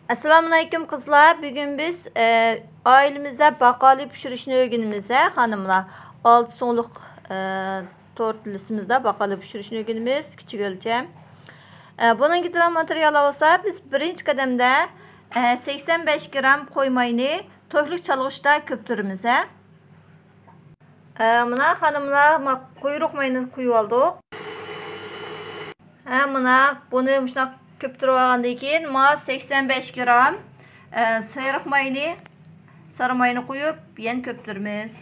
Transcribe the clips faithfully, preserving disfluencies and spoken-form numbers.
ئەسسالامۇئەلەيكۇم قىزلار، بۈگۈن بىز، ئە، ئائىلىمىزدە باقالى پىشۇرۇشنى ئۆگىنىمىز، ھە، خانىملار. ئالتە سۇڭلۇق، ئە، تورتىلىسىمىزدا باقالى پىشۇرۇشنى ئۆگىنىمىز، كىچىك ئۆلچەم. ئە، بۇنىڭغا كېرەك ماتېرىياللار بولسا، بىز بىرىنچى قەدەمدە، ئە، سەكسەن بەش گرام قوي ماينى توكلۇق چالغۇچتا كۆپتۈرىمىز، ھە. ئە، مانا خانىملار، ما-، قۇيرۇق ماينى قۇيۇۋالدۇق. ھە، مانا بۇنى مۇشۇنداق كۆپتۈرۈۋالغاندىن كېيىن، ما سەكسەن بەش گرام، ئە، سېرىق ماينى، سارى ماينى قۇيۇپ، يەنە كۆپتۈرىمىز.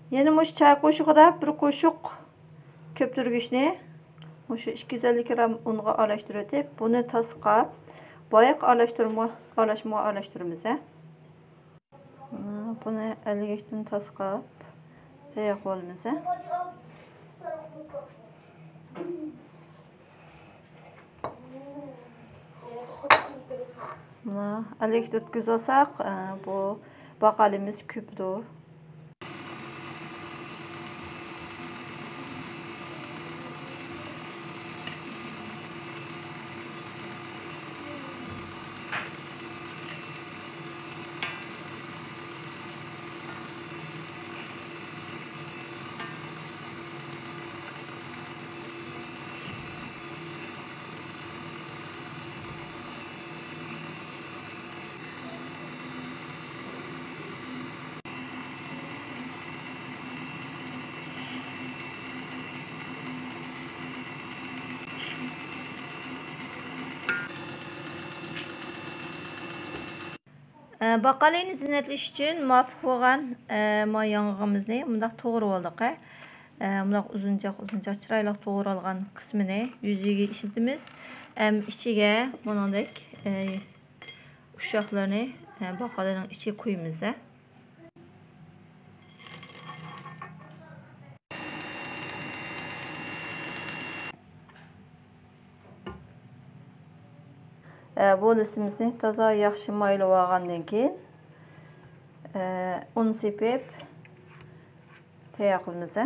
يەنە مۇشۇ چاي قوشۇقىدا بىر قوشۇق كۆپتۈرگۈچنى مۇشۇ ئىككى يۈز ئەللىك گرام ئۇنغا ئارىلاشتۇرۇۋېتىپ، بۇنى تاسقاپ، بايىقى ئارىلاشتۇرما-، ئارىلاشمىغا ئارىلاشتۇرىمىز، ھە. بۇنى ئەلگەكتىن تاسقاپ تەييار قىلىۋالىمىز، ھە. مانا ئەلگەكتە ئۆتكۈزۈۋالساق، ئە، بۇ باقالىمىز كۆپىدۇ. ئە، باقالىنى زىننەتلەش ئۈچۈن مۇۋاپىق بولغان، ئە، ما ياڭىقىمىزنى مۇنداق توغرىۋالدۇق، ھە. ئە، مۇنداق ئۇزۇنچاق، ئۇزۇنچاق چىرايلىق توغرالغان قىسمىنى يۈزىگە ئىشلىتىمىز. ھەم ئىچىگە بۇنىڭدەك، ئە، ئۇششاقلىرىنى، ئە، باقالىنىڭ ئىچىگە قۇيىمىز، ھە. ئە، بۇ لىسىمىزنى تازا ياخشى مايلىۋالغاندىن كېيىن، ئە، ئۇن سېپىپ تەييار قىلىمىز.